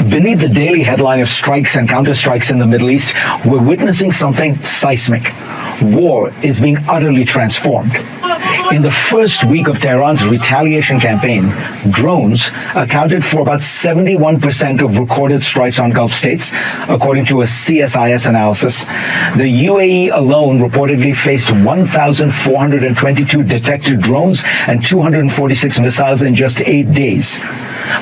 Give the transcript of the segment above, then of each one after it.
Beneath the daily headline of strikes and counterstrikes in the Middle East, we're witnessing something seismic. War is being utterly transformed. In the first week of Tehran's retaliation campaign, drones accounted for about seventy-one percent of recorded strikes on Gulf states, according to a C S I S analysis. The U A E alone reportedly faced one thousand four hundred twenty-two detected drones and two hundred forty-six missiles in just eight days.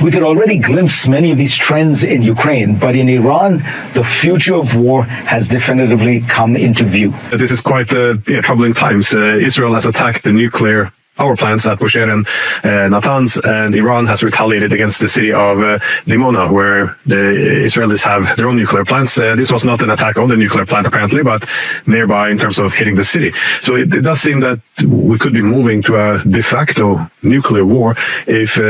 We could already glimpse many of these trends in Ukraine, but in Iran, the future of war has definitively come into view. This is quite uh, yeah, troubling times. Uh, Israel has attacked the nuclear power plants at Bushehr and uh, Natanz, and Iran has retaliated against the city of uh, Dimona, where the Israelis have their own nuclear plants. Uh, this was not an attack on the nuclear plant, apparently, but nearby in terms of hitting the city. So it, it does seem that we could be moving to a de facto nuclear war if uh,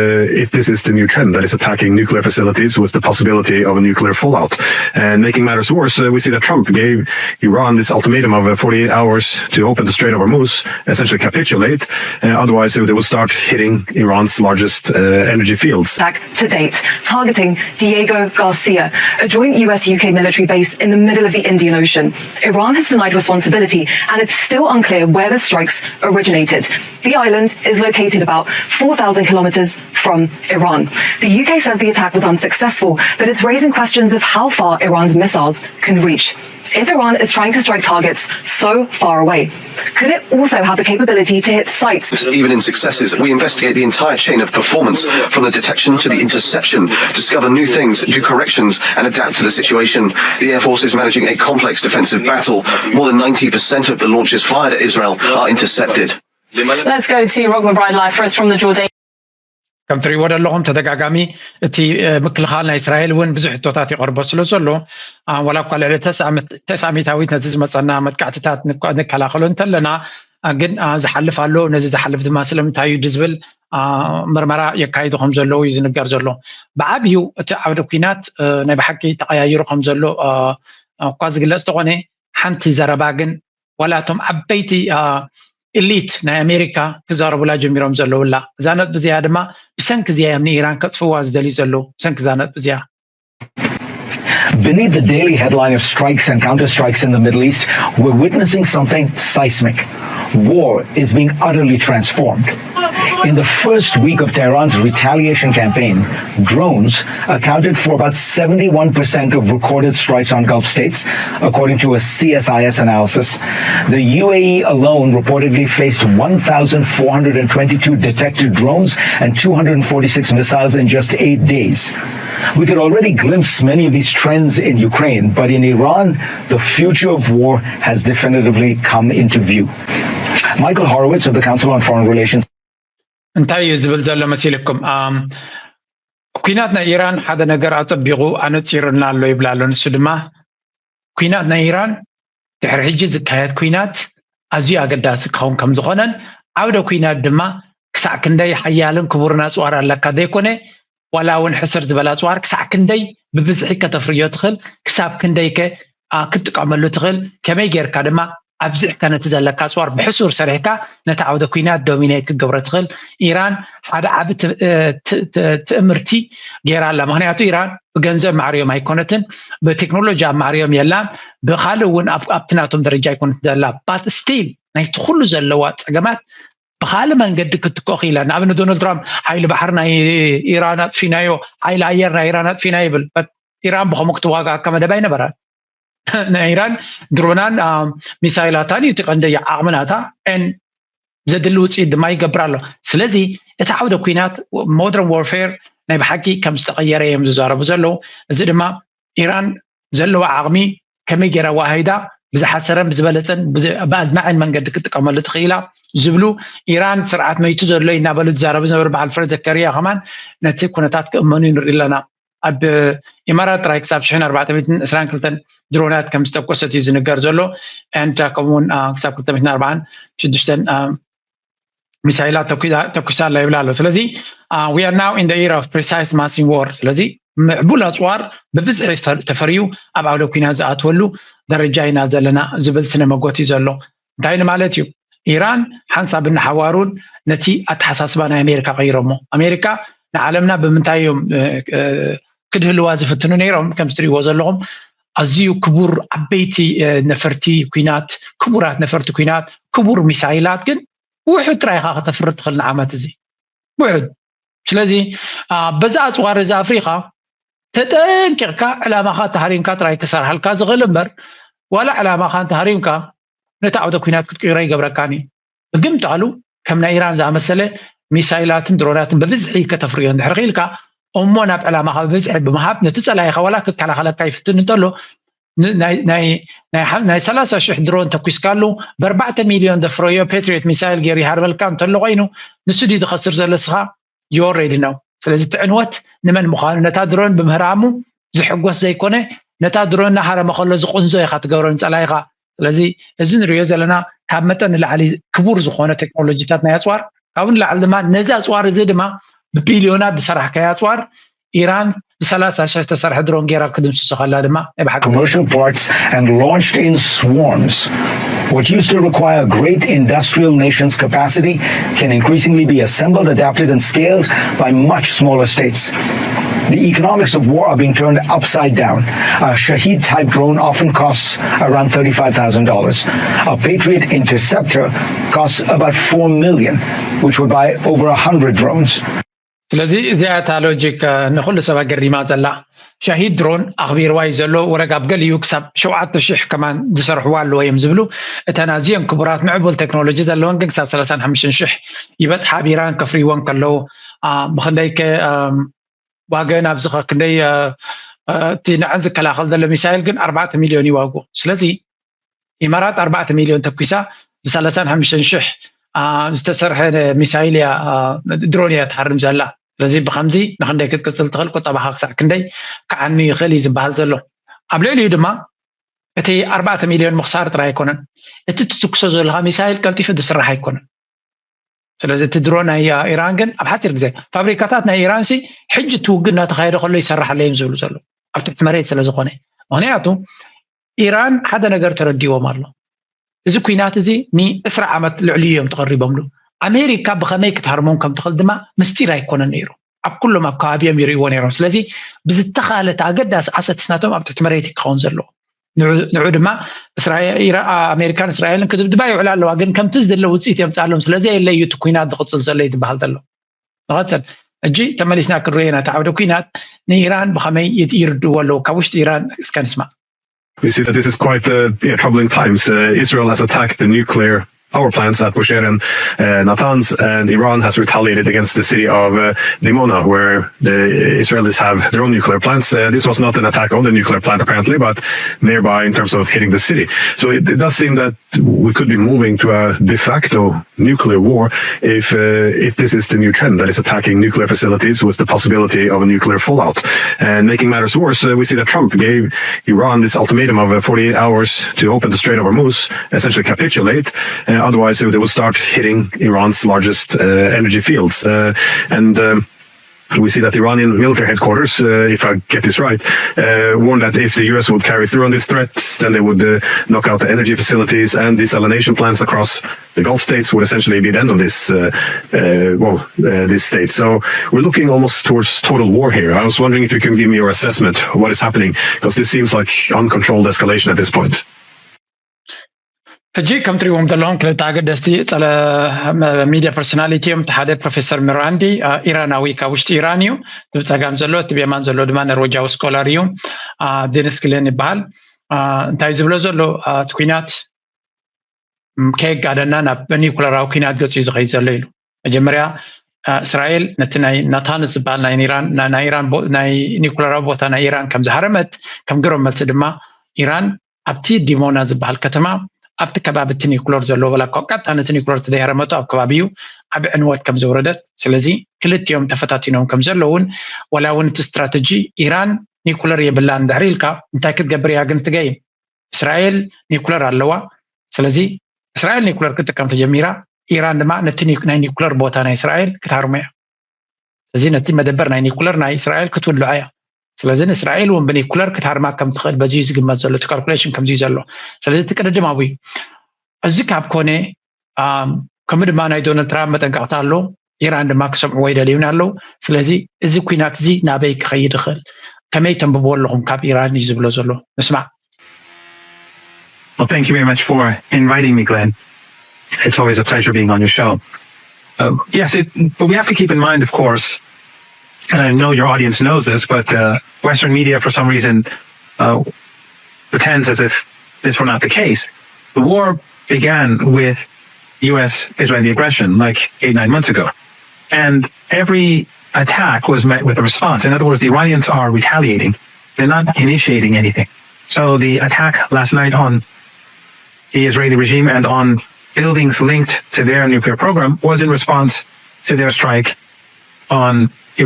if this is the new trend that is attacking nuclear facilities with the possibility of a nuclear fallout. And making matters worse, uh, we see that Trump gave Iran this ultimatum of uh, forty-eight hours to open the Strait of Hormuz, essentially capitulate. Uh, otherwise, they, they will start hitting Iran's largest uh, energy fields. Attack to date, targeting Diego Garcia, a joint U S U K military base in the middle of the Indian Ocean. Iran has denied responsibility, and it's still unclear where the strikes originated. The island is located about four thousand kilometers from Iran. The U K says the attack was unsuccessful, but it's raising questions of how far Iran's missiles can reach. If Iran is trying to strike targets so far away, could it also have the capability to hit sites? Even in successes, we investigate the entire chain of performance, from the detection to the interception, discover new things, do corrections, and adapt to the situation. The Air Force is managing a complex defensive battle. More than ninety percent of the launches fired at Israel are intercepted. Let's go to Rob McBride live for us from the Jordanian. ከም ትሪእዎ ዘለኹም ተደጋጋሚ እቲ ምክልኻል ናይ እስራኤል እውን ብዙሕ ሕቶታት ይቐርቦ ስለ ዘሎ፣ ዋላ እኳ ልዕሊ ተስኣሚታዊት ነዚ ዝመፀና መጥቃዕትታት ንከላኸሎ እንተለና፣ ግን ዝሓልፍ ኣሎ። ነዚ ዝሓልፍ ድማ ስለምንታይ እዩ ዝብል ምርመራ የካይዱ ከም ዘለዉ እዩ ዝንገር ዘሎ። ብዓብዩ እቲ ዓውደ ኩናት ናይ ብሓቂ ተቐያይሩ ከም ዘሎ እኳ ዝግለፅ ተኾነ፣ ሓንቲ ዘረባ ግን ዋላ እቶም ዓበይቲ ኢሊት ናይ ኣሜሪካ ክዛረቡላ ጀሚሮም ዘለውላ። እዛ ነጥቢ እዚኣ ድማ ብሰንኪ እዚኣ እዮም ንኢራን ከጥፍዋ ዝደልዩ ዘለዉ፣ ብሰንኪ እዛ ነጥቢ እዚኣ። Beneath the daily headline of strikes and counterstrikes in the Middle East, we're witnessing something seismic. War is being utterly transformed. In the first week of Tehran's retaliation campaign, drones accounted for about seventy-one percent of recorded strikes on Gulf states, according to a C S I S analysis. The U A E alone reportedly faced one thousand four hundred twenty-two detected drones and two hundred forty-six missiles in just eight days. We could already glimpse many of these trends in Ukraine, but in Iran, the future of war has definitively come into view. Michael Horowitz of the Council on Foreign Relations. እንታይ እዩ ዝብል ዘሎ መሲልኩም? ኩናት ናይ ኢራን ሓደ ነገር ኣጸቢቑ ኣነጺሩልና ኣሎ ይብል ኣሎ። ንሱ ድማ ኩናት ናይ ኢራን ድሕሪ ሕጂ ዝካየድ ኩናት ኣዝዩ ኣገዳሲ ክኸውን ከም ዝኾነን፣ ዓውደ ኩናት ድማ ክሳዕ ክንደይ ሓያልን ክቡርን ኣጽዋር ኣለካ ዘይኮነ፣ ዋላ እውን ሕስር ዝበለ ኣጽዋር ክሳዕ ክንደይ ብብዝሒ ከተፍርዮ ትኽእል፣ ክሳብ ክንደይ ከ ክትጥቀመሉ ትኽእል፣ ከመይ ጌርካ ድማ ኣብዚሕካ ነቲ ዘለካ ኣጽዋር ብሕሱር ሰሪሕካ ነቲ ዓውደ ኩናት ዶሚኔት ክትገብሮ ትኽእል። ኢራን ሓደ ዓቢ ትእምርቲ ጌራ ኣላ። ምኽንያቱ ኢራን ብገንዘብ ማዕርዮም ኣይኮነትን፣ ብቴክኖሎጂ ኣማዕርዮም የላን፣ ብኻልእ እውን ኣብቲ ናቶም ደረጃ ኣይኮነትን ዘላ። ባት ስቲል ናይቲ ኩሉ ዘለዋ ጸገማት ብኻልእ መንገዲ ክትክኦ ክኢላ። ንኣብነት ዶናልድ ትራምፕ ሓይሊ ባሕሪ ናይ ኢራን ኣጥፊናዮ፣ ሓይሊ ኣየር ናይ ኢራን ኣጥፊና ይብል። ኢራን ብኸምኡ ክትዋጋኣካ መደብ ኣይነበራን። ናይ ኢራን ድሮናን ሚሳይላታን እዩ እቲ ቀንደያ ዓቕሚ ናታ። ን ዘድሊ ውፅኢት ድማ ይገብር ኣሎ። ስለዚ እቲ ዓውደ ኩናት ሞደርን ዋርፌር ናይ ብሓቂ ከም ዝተቐየረ እዮም ዝዛረቡ ዘለዉ። እዚ ድማ ኢራን ዘለዋ ዓቕሚ ከመይ ገይራ ዋሃይዳ ብዝሓሰረን ብዝበለፀን ብኣድማዕን መንገዲ ክትጥቀመሉ ትኽኢላ ዝብሉ ኢራን ስርዓት መይቱ ዘሎ እናበሉ ዝዛረቡ ዝነበሩ በዓል ፍረድ ዘከርያ ከማን ነቲ ኩነታት ክእመኑ ንርኢ ኣለና። ኣብ ኢማራት ጥራይ ክሳብ ሽሕን ኣርባዕተ ሚእትን ዕስራን ክልተን ድሮናት ከም ዝተኮሰት እዩ ዝንገር ዘሎ። And ከምኡውን ክሳብ ክልተ ሚእትን ኣርባዓን ሽዱሽተን ሚሳይላት ተኩሳ ኣላ ይብል ኣሎ። ስለዚ we are now in the era of precise massing war። ስለዚ ምዕቡል ኣፅዋር ብብዝሒ ተፈርዩ ኣብ ዓውደ ኩናት ዝኣትወሉ ደረጃ ኢና ዘለና ዝብል ስነ መጎት እዩ ዘሎ። እንታይ ንማለት እዩ? ኢራን ሓንሳብ እናሓዋሩን ነቲ ኣተሓሳስባ ናይ ኣሜሪካ ቀይሮሞ። ኣሜሪካ ንዓለምና ብምንታይ እዮም ክድህልዋ ዝፍትኑ ነይሮም። ከም ትሪእዎ ዘለኹም ኣዝዩ ክቡር ዓበይቲ ነፈርቲ ኩናት፣ ክቡራት ነፈርቲ ኩናት፣ ክቡር ሚሳይላት ግን ውሑድ ጥራይ ኢኻ ከተፍሪ ትኽእል ንዓመት እዚ ውሑድ። ስለዚ በዛ ኣፅዋር እዚ ኣፍሪኻ ተጠንቂቕካ ዕላማኻ ተሃሪምካ ጥራይ ክሰርሓልካ ዝኽእል እምበር ዋላ ዕላማኻ እንተሃሪምካ ነቲ ዓውደ ኩናት ክትቅይሮ ይገብረካን እዩ። ብግምጣሉ ከም ናይ ኢራን ዝኣመሰለ ሚሳይላትን ድሮናትን ብብዝሒ ከተፍርዮ እንድሕር ክኢልካ እሞ ናብ ዕላማኻ ብብዝሒ ብምሃብ ነቲ ጸላኢኻ ዋላ ክከላኸለካ ይፍትን እንተሎ ናይ ሰላሳ ሽሕ ድሮን ተኩስካሉ ብኣርባዕተ ሚልዮን ዘፍረዮ ፓትሪዮት ሚሳይል ገይሩ ይሃርበልካ እንተሎ ኮይኑ ንሱ ድዩ ዝኸስር ዘሎ ስኻ you already know። ስለዚ እቲ ዕንወት ንመን ምዃኑ ነታ ድሮን ብምህራሙ ዝሕጎስ ዘይኮነ ነታ ድሮን እናሃረመ ከሎ ዝቕንዞ ኢኻ ትገብሮ ንጸላኢኻ። ስለዚ እዚ ንሪኦ ዘለና ካብ መጠን ንላዕሊ ክቡር ዝኾነ ቴክኖሎጂታት ናይ ኣፅዋር ካብኡ ንላዕሊ ድማ ነዚ ኣፅዋር እዚ ድማ ብቢልዮናት ዝሰራሕካዮ ኣፅዋር ኢራን ብሰላሳ ሽሕ ዝተሰርሐ ድሮን ገይራ ክድምስሶ ከላ ድማ ናይ ብሓቂ Commercial parts and launched in swarms. What used to require great industrial nations' capacity can increasingly be assembled, adapted, and scaled by much smaller states. The economics of war are being turned upside down. A Shahed type drone often costs around thirty-five thousand dollars. A Patriot interceptor costs about four million, which would buy over a hundred drones. ስለዚ እዚኣ እታ ሎጂክ ንኩሉ ሰብ ኣገሪማ ዘላ ሻሂድ ድሮን ኣኽቢርዋ እዩ ዘሎ። ወረግ ኣብ ገሊኡ ክሳብ ሸውዓተ ሽሕ ከማን ዝሰርሕዋ ኣለዎ እዮም ዝብሉ። እተን ኣዝየን ክቡራት ምዕቡል ቴክኖሎጂ ዘለወን ግን ክሳብ ሰላሳን ሓሙሽተን ሽሕ ይበጽሓ። ኣብ ኢራን ከፍርይወን ከለዉ ብክንደይ ዋገን ኣብዚ ክንደይ እቲ ንዐን ዝከላኸል ዘሎ ሚሳይል ግን ኣርባዕተ ሚልዮን ይዋጉ። ስለዚ ኢማራት ኣርባዕተ ሚልዮን ተኩሳ ብሰላሳን ሓሙሽተን ሽሕ ዝተሰርሐ ሚሳይል እያ ድሮን እያ ትሃርም ዘላ። ስለዚ ብከምዚ ንክንደይ ክትቅፅል ትኽእል ቁጠባኻ ክሳዕ ክንደይ ክዓኑ ይኽእል እዩ ዝበሃል ዘሎ። ኣብ ልዕሊኡ ድማ እቲ ኣርባዕተ ሚልዮን ምኽሳር ጥራይ ኣይኮነን፣ እቲ ትትኩሶ ዘለካ ሚሳይል ቀልጢፉ ዝስራሕ ኣይኮነን። ስለዚ እቲ ድሮ ናይ ኢራን ግን ኣብ ሓፂር ግዜ ፋብሪካታት ናይ ኢራን ሲ ሕጂ እቲ ውግእ እናተካየደ ከሎ ይሰርሕ ኣሎ እዮም ዝብሉ ዘለዉ ኣብ ትሕቲ መሬት ስለዝኮነ። ምክንያቱ ኢራን ሓደ ነገር ተረዲዎም ኣሎ። እዚ ኩናት እዚ ንዕስራ ዓመት ልዕሊ እዮም ተቐሪቦምሉ። ኣሜሪካ ብኸመይ ክትሃርሞም ከም ትኽእል ድማ ምስጢር ኣይኮነን ነይሩ። ኣብ ኩሎም ኣብ ከባቢኦም ይርእይዎ ነይሮም። ስለዚ ብዝተኻለት ኣገዳሲ ኣሰትስ ናቶም ኣብ ትሕቲ መሬት ክኸውን ዘለዎ ንዑ ድማ ኣሜሪካን እስራኤልን ክድብድባ ይውዕላ ኣለዋ። ግን ከምቲ ዝድለ ውፅኢት የምፅኣሎም ስለዚ የለ እዩ እቲ ኩናት ዝቕፅል ዘሎ ይትበሃል ዘሎ። ንቐፅል። እጂ ተመሊስና ክንሪኦ ኢና እቲ ዓውደ ኩናት ንኢራን ብኸመይ ይርድእዎ ኣለዉ ካብ ውሽጢ ኢራን እስከ ንስማዕ። We see that this is quite uh, yeah, troubling times. Uh, Israel has attacked the nuclear power plants at Bushehr and uh, Natanz, and Iran has retaliated against the city of uh, Dimona, where the Israelis have their own nuclear plants. Uh, this was not an attack on the nuclear plant, apparently, but nearby in terms of hitting the city. So it, it does seem that we could be moving to a de facto nuclear war if uh, if this is the new trend that is attacking nuclear facilities with the possibility of a nuclear fallout. And making matters worse, uh, we see that Trump gave Iran this ultimatum of uh, forty-eight hours to open the Strait of Hormuz, essentially capitulate. Uh, otherwise, they would start hitting Iran's largest uh, energy fields. Uh, and um, we see that the Iranian military headquarters, uh, if I get this right, uh, warned that if the U S would carry through on these threats, then they would uh, knock out the energy facilities and desalination plants across the Gulf states would essentially be the end of this, uh, uh, well, uh, this state. So we're looking almost towards total war here. I was wondering if you can give me your assessment of what is happening, because this seems like uncontrolled escalation at this point. ሕጂ ከም ትሪእዎም ዘለኹም ክልተ ኣገደስቲ ጸለ ሚድያ ፐርሶናሊቲ እዮም። እቲ ሓደ ፕሮፌሰር ሚራንዲ ኢራናዊ ካብ ውሽጢ ኢራን እዩ። እቲ ብጸጋም ዘሎ እቲ ብየማን ዘሎ ድማ ኖርዌጃዊ ስኮላር እዩ። ዴኒስ ግሌን ይበሃል። እንታይ ዝብሎ ዘሎ እቲ ኩናት ከየጋደና ናብ ኒኩለራዊ ኩናት ገጽ እዩ ዝኸይድ ዘሎ ኢሉ። መጀመርያ እስራኤል ነቲ ናይ ናታንስ ዝበሃል ናይ ኢራን ናይ ኒኩለራዊ ቦታ ናይ ኢራን ከም ዝሃረመት ከም ግብረ መልሲ ድማ ኢራን ኣብቲ ዲሞና ዝበሃል ከተማ ኣብቲ ከባቢ እቲ ኒኩለር ዘለዎ በላ እኳ ቀጥታ ነቲ ኒኩለር ተደይሃረመቶ ኣብ ከባቢኡ ዓብ ዕንወት ከም ዘውረደት ስለዚ ክልቲኦም ተፈታቲኖም ከም ዘለውን ወላ እውን እቲ ስትራተጂ ኢራን ኒኩለር የብላን ድሕሪ ኢልካ እንታይ ክትገብር እያ ግን ትገይም እስራኤል ኒኩለር ኣለዋ ስለዚ እስራኤል ኒኩለር ክትጥቀም ተጀሚራ ኢራን ድማ ነቲ ናይ ኒኩለር ቦታ ናይ እስራኤል ክትሃርሞ እያ ስለዚ ነቲ መደበር ናይ ኒኩለር ናይ እስራኤል ክትውልዖ እያ ስለዚ ንእስራኤል እውን ብኒኩለር ክትሃርማ ከም ትኽእል በዚ ዝግመት ዘሎ እቲ ካልኩሌሽን ከምዚ ዘሎ ስለዚ እቲ ቅድድማዊ እዚ ካብ ኮነ ከምኡ ድማ ናይ ዶናልድ ትራምፕ መጠንቀቕታ ኣሎ ኢራን ድማ ክሰምዕዎ ይደልዩን ኣለዉ ስለዚ እዚ ኩናት እዚ ናበይ ክኸይድ ይኽእል ከመይ ተንብብዎ ኣለኹም ካብ ኢራን እዩ ዝብሎ ዘሎ። ንስማዕ። Well, thank you very much for inviting me, Glenn. It's always a pleasure being on your show. Uh, yes, it, but we have to keep in mind, of course, and I know your audience knows this, but uh, Western media, for some reason, uh, pretends as if this were not the case. The war began with U S Israeli aggression like eight, nine months ago. And every attack was met with a response. In other words, the Iranians are retaliating, they're not initiating anything. So the attack last night on the Israeli regime and on buildings linked to their nuclear program was in response to their strike on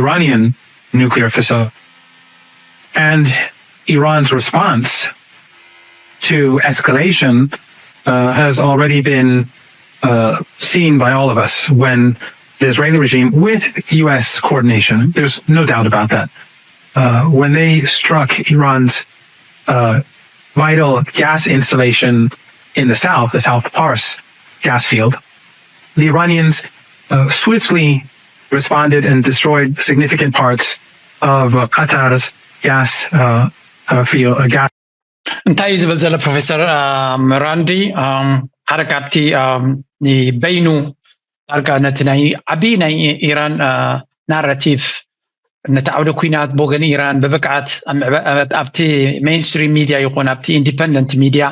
Iranian nuclear facility. And Iran's response to escalation uh, has already been uh, seen by all of us when the Israeli regime, with U S coordination, there's no doubt about that, uh, when they struck Iran's uh, vital gas installation in the south, the South Pars gas field, the Iranians uh, swiftly responded and destroyed significant parts of uh, Qatar's gas uh, uh, field, uh, gas እንታይ እዩ ዝብል ዘሎ ፕሮፌሰር ራንዲ? ሓደ ካብቲ በይኑ ዳርጋ ነቲ ናይ ዓብዪ ናይ ኢራን ናራቲቭ፣ ነቲ ዓውደ ኩናት ብወገን ኢራን ብብቅዓት ኣብቲ ሜንስትሪም ሚድያ ይኹን ኣብቲ ኢንዲፐንደንት ሚድያ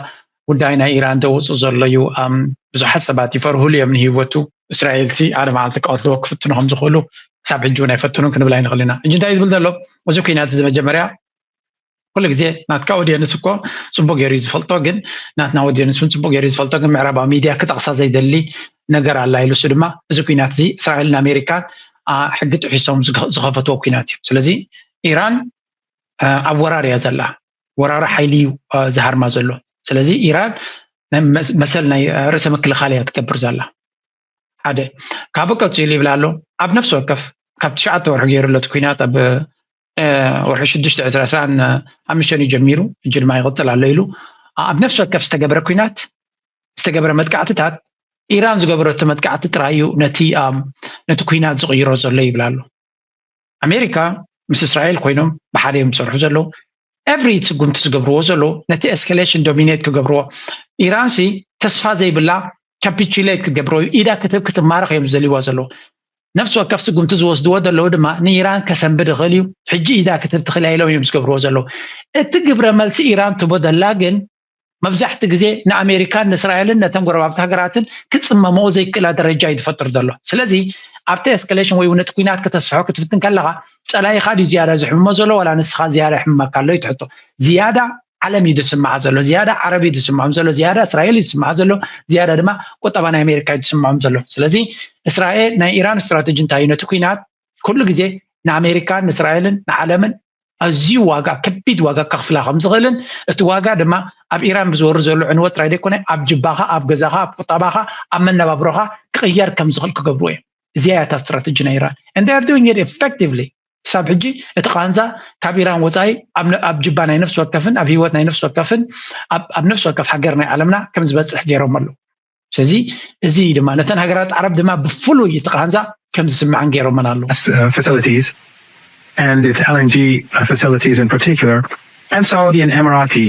ጉዳይ ናይ ኢራን ዘውፅእ ዘሎ እዩ። ብዙሓት ሰባት ይፈርሁሉ እዮም ንህይወቱ። እስራኤል ሲ ሓደ መዓልቲ ክቐትልዎ ክፍትኑ ከም ዝኽእሉ ክሳብ ሕጂ እውን ኣይፈተኑን ክንብል ኣይንኽእል ኢና። ሕጂ እንታይ ዝብል ዘሎ እዚ ኩናት እዚ መጀመርያ ኩሉ ግዜ ናትካ ኦዲየንስ እኮ ፅቡቅ ገይሩ እዩ ዝፈልጦ፣ ግን ናትና ኦዲየንስ እውን ፅቡቅ ገይሩ እዩ ዝፈልጦ፣ ግን ምዕራባዊ ሚድያ ክጠቕሳ ዘይደሊ ነገር ኣላ ኢሉ እሱ ድማ እዚ ኩናት እዚ እስራኤልን ኣሜሪካን ሕጊ ጥሒሶም ዝኸፈትዎ ኩናት እዩ። ስለዚ ኢራን ኣብ ወራር እያ ዘላ፣ ወራሪ ሓይሊ እዩ ዝሃርማ ዘሎ። ስለዚ ኢራን መሰል ናይ ርእሰ ምክልኻል እያ ትገብር ዘላ። ሓደ ካብኡ ቀፂሉ ይብል ኣሎ። ኣብ ነፍሲ ወከፍ ካብ ትሽዓተ ወርሒ ገይሩ ኣሎ እቲ ኩናት ኣብ ወርሒ ሽዱሽተ ዕስራ ዕስራን ሓሙሽተን እዩ ጀሚሩ፣ እጅ ድማ ይቕፅል ኣሎ ኢሉ ኣብ ነፍሲ ወከፍ ዝተገብረ ኩናት ዝተገብረ መጥቃዕትታት ኢራን ዝገበረቶ መጥቃዕቲ ጥራይ እዩ ነቲ ነቲ ኩናት ዝቕይሮ ዘሎ ይብል ኣሎ። ኣሜሪካ ምስ እስራኤል ኮይኖም ብሓደ እዮም ዝሰርሑ ዘለዉ። ኤቭሪ ስጉምቲ ዝገብርዎ ዘለዉ ነቲ ኤስካሌሽን ዶሚኔት ክገብርዎ፣ ኢራን ሲ ተስፋ ዘይብላ ካፒቹሌት ክትገብሮ ኢዳ ክትብ ክትማረኽ እዮም ዝደልይዋ ዘለዉ። ነፍሲ ወከፍ ስጉምቲ ዝወስድዎ ዘለዉ ድማ ንኢራን ከሰንብድ ይኽእል እዩ፣ ሕጂ ኢዳ ክትብ ትኽእል ኢሎም እዮም ዝገብርዎ ዘለዉ። እቲ ግብረ መልሲ ኢራን ትቦ ደላ ግን መብዛሕቲ ግዜ ንኣሜሪካን ንእስራኤልን ነተን ጎረባብቲ ሃገራትን ክፅመምኦ ዘይክእላ ደረጃ እዩ ዝፈጥር ዘሎ። ስለዚ ኣብቲ ኤስካሌሽን ወይ እውን እቲ ኩናት ከተስፍሖ ክትፍትን ከለኻ ፀላኢኻ ድዩ ዝያዳ ዝሕምሞ ዘሎ ዋላ ንስኻ ዝያዳ ይሕምመካ ኣሎ እዩ ትሕቶ። ዝያዳ ዓለም እዩ ዝስምዓ ዘሎ፣ ዝያዳ ዓረብ እዩ ዝስምዖም ዘሎ፣ ዝያዳ እስራኤል እዩ ዝስምዓ ዘሎ፣ ዝያዳ ድማ ቁጠባ ናይ ኣሜሪካ እዩ ዝስምዖም ዘሎ። ስለዚ እስራኤል ናይ ኢራን ስትራተጂ እንታይ እዩ? ነቲ ኩናት ኩሉ ግዜ ንኣሜሪካን ንእስራኤልን ንዓለምን ኣዝዩ ዋጋ ከቢድ ዋጋ ከኽፍላ ከም ዝኽእልን እቲ ዋጋ ድማ ኣብ ኢራን ብዝወርድ ዘሎ ዕንወት ጥራይ ዘይኮነ ኣብ ጅባኻ ኣብ ገዛኻ ኣብ ቁጠባኻ ኣብ መነባብሮኻ ክቕየር ከም ዝኽእል ክገብሩ እዮም። እዚኣ እያ እታ ስትራተጂ ናይ ኢራን and they are doing it effectively። ክሳብ ሕጂ እቲ ቃንዛ ካብ ኢራን ወፃኢ ኣብ ጅባ ናይ ነፍሲ ወከፍን ኣብ ህይወት ናይ ነፍሲ ወከፍን ኣብ ነፍሲ ወከፍ ሃገር ናይ ዓለምና ከም ዝበፅሕ ገይሮም ኣለዉ። ስለዚ እዚ ድማ ነተን ሃገራት ዓረብ ድማ ብፍሉይ እቲ ቃንዛ ከም ዝስምዐን ገይሮመን ኣለዉ። Facilities and its L N G facilities in particular, and Saudi and Emirati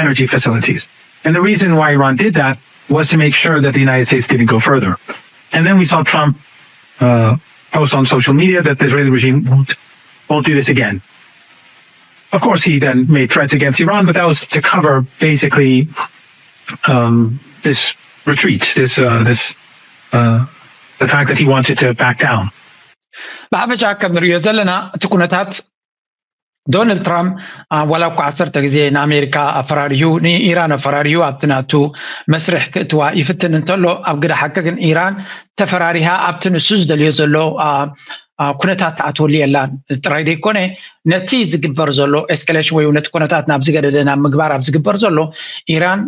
energy facilities. And the reason why Iran did that was to make sure that the United States didn't go further. And then we saw Trump uh, post on social media that the Israeli regime won't won't do this again. Of course, he then made threats against Iran, but that was to cover basically um, this retreat, this uh, this uh, the fact that he wanted to back down. ብሓፈሻ ከም ንሪኦ ዘለና እቲ ኩነታት ዶናልድ ትራምፕ ዋላ እኳ ዓሰርተ ግዜ ንኣሜሪካ ኣፈራሪሁ ንኢራን ኣፈራሪሁ ኣብቲ ናቱ መስርሕ ክእትዋ ይፍትን እንተሎ ኣብ ግዳ ሓቂ ግን ኢራን ተፈራሪሃ ኣብቲ ንሱ ዝደልዮ ዘሎ ኩነታት ትኣትወሉ የላን። እዚ ጥራይ ዘይኮነ ነቲ ዝግበር ዘሎ ኤስካሌሽን ወይ ነቲ ኩነታት ናብ ዝገደደ ናብ ምግባር ኣብ ዝግበር ዘሎ ኢራን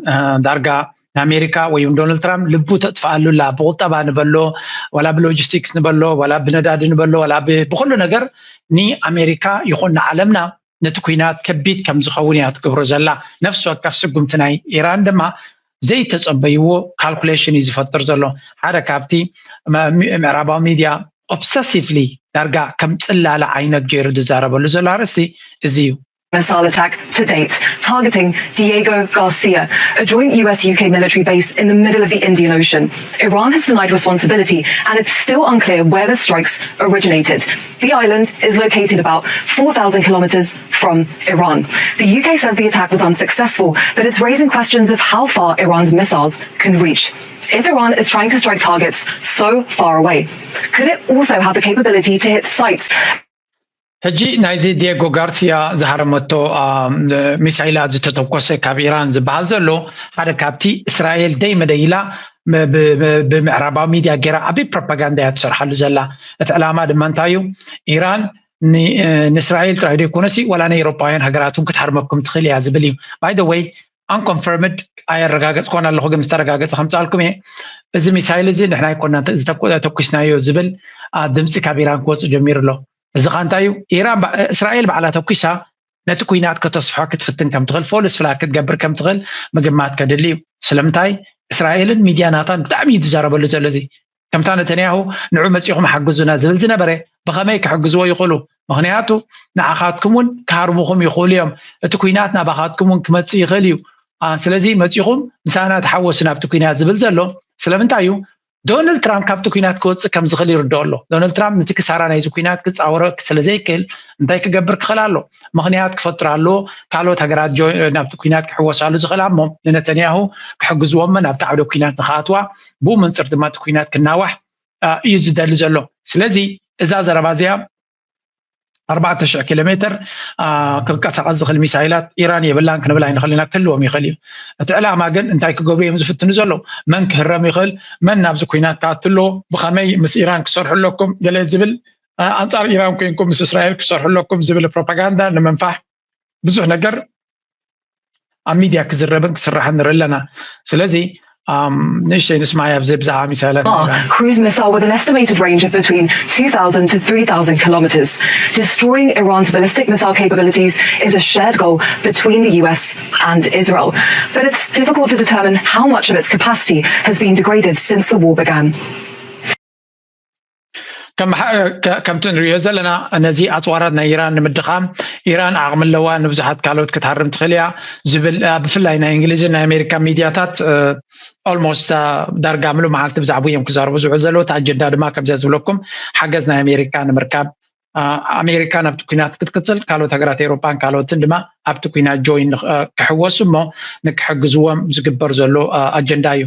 ዳርጋ ንኣሜሪካ ወይ እውን ዶናልድ ትራምፕ ልቡ ተጥፍኣሉ ኣላ። ብቁጠባ ንበሎ ዋላ ብሎጂስቲክስ ንበሎ ዋላ ብነዳዲ ንበሎ ዋላ ብኩሉ ነገር ንኣሜሪካ ይኹን ንዓለምና ነቲ ኩናት ከቢድ ከም ዝኸውን እያ ትገብሮ ዘላ። ነፍሲ ወከፍ ስጉምቲ ናይ ኢራን ድማ ዘይተጸበይዎ ካልኩሌሽን እዩ ዝፈጥር ዘሎ። ሓደ ካብቲ ምዕራባዊ ሚድያ obsessively ዳርጋ ከም ጽላለ ዓይነት ገይሩ ዝዛረበሉ ዘሎ ኣርእስቲ እዚ እዩ። Missile attack to date, targeting Diego Garcia, a joint U S U K military base in the middle of the Indian Ocean. Iran has denied responsibility, and it's still unclear where the strikes originated. The island is located about four thousand kilometers from Iran. The U K says the attack was unsuccessful, but it's raising questions of how far Iran's missiles can reach. If Iran is trying to strike targets so far away, could it also have the capability to hit sites ሕጂ ናይዚ ዲየጎ ጋርሲያ ዝሃረመቶ ሚሳይላት ዝተተኮሰ ካብ ኢራን ዝበሃል ዘሎ ሓደ ካብቲ እስራኤል ደይ መደይላ ብምዕራባዊ ሚድያ ገይራ ዓብዪ ፕሮፓጋንዳ እያ ትሰርሓሉ ዘላ። እቲ ዕላማ ድማ እንታይ እዩ? ኢራን ንእስራኤል ጥራይ ዘይኮነሲ ዋላ ናይ ኤሮፓውያን ሃገራት እውን ክትሃርመኩም ትኽእል እያ ዝብል እዩ። By the way, unconfirmed ኣየረጋገፅኮን ኣለኹ፣ ግን ዝተረጋገፀ ከምፃልኩም እየ። እዚ ሚሳይል እዚ ንሕና ኣይኮና ተኩስናዮ ዝብል ድምፂ ካብ ኢራን ክወፅእ ጀሚሩ ኣሎ። እዚ ኸ እንታይ እዩ? ኢራን እስራኤል ባዕላ ተኩሳ ነቲ ኩናት ከተስፍሖ ክትፍትን ከም ትኽእል፣ ፎልስ ፍላግ ክትገብር ከም ትኽእል ምግማት ከድሊ እዩ። ስለምንታይ? እስራኤልን ሚድያ ናታን ብጣዕሚ እዩ ዝዛረበሉ ዘሎ። እዚ ከምታ ነተንያሁ ንዑ መፂኹም ሓግዙና ዝብል ዝነበረ ብኸመይ ክሕግዝዎ ይኽእሉ? ምኽንያቱ ንዓኻትኩም እውን ክሃርሙኹም ይኽእሉ እዮም። እቲ ኩናት ናባኻትኩም እውን ክመፅእ ይኽእል እዩ። ስለዚ መፂኹም ምሳና ተሓወሱ ናብቲ ኩናት ዝብል ዘሎ ስለምንታይ እዩ? ዶናልድ ትራምፕ ካብቲ ኩናት ክወፅእ ከም ዝኽእል ይርድኦ ኣሎ። ዶናልድ ትራምፕ ነቲ ክሳራ ናይዚ ኩናት ክፃወሮ ስለ ዘይክእል እንታይ ክገብር ክኽእል ኣሎ? ምኽንያት ክፈጥር ኣለዎ። ካልኦት ሃገራት ናብቲ ኩናት ክሕወሳሉ ዝኽእላ እሞ ንነተንያሁ ክሕግዝዎ እሞ ናብቲ ዓውደ ኩናት ንክኣትዋ፣ ብኡ መንፅር ድማ እቲ ኩናት ክናዋሕ እዩ ዝደሊ ዘሎ። ስለዚ እዛ ዘረባ እዚኣ ኣርባዕተ ሽሕ ኪሎ ሜትር ክንቀሳቐስ ዝኽእል ሚሳይላት ኢራን የብላን ክንብል ኣይንኽእል ኢና። ክህልዎም ይኽእል እዩ። እቲ ዕላማ ግን እንታይ ክገብሩ እዮም ዝፍትኑ ዘለዉ? መን ክህረም ይኽእል? መን ናብዚ ኩናት ክኣቱ ኣለዎ? ብኸመይ ምስ ኢራን ክሰርሑ ኣለኩም? ገለ ዝብል ኣንጻር ኢራን ኮይንኩም ምስ እስራኤል ክሰርሑ ኣለኩም ዝብል ፕሮፓጋንዳ ንምንፋሕ ብዙሕ ነገር ኣብ ሚድያ ክዝረብን ክስራሕን ንርኢ ኣለና። ስለዚ ንእሽተይ ንስማዕ ኣብዚ ብዛዕባ ሚሳይላት። Cruise missile with an estimated range of between two thousand to three thousand kilometers. Destroying Iran's ballistic missile capabilities is a shared goal between the U S and Israel. But it's difficult to determine how much of its capacity has been degraded since the war began. ከምቲ ንሪኦ ዘለና ነዚ ኣፅዋራት ናይ ኢራን ንምድኻም ኢራን ዓቕሚ ኣለዋ፣ ንብዙሓት ካልኦት ክትሃርም ትኽእል እያ ዝብል ብፍላይ ናይ እንግሊዝን ናይ ኣሜሪካ ሚድያታት ኦልሞስት ዳርጋ ምሉእ መዓልቲ ብዛዕባ እዮም ክዛረቡ ዝውዕሉ ዘለዉ። እቲ ኣጀንዳ ድማ ከምዚያ ዝብለኩም ሓገዝ ናይ ኣሜሪካ ንምርካብ ኣሜሪካ ናብቲ ኩናት ክትቅፅል ካልኦት ሃገራት ኤውሮጳን ካልኦትን ድማ ኣብቲ ኩናት ጆይን ክሕወሱ እሞ ንክሕግዝዎም ዝግበር ዘሎ ኣጀንዳ እዩ።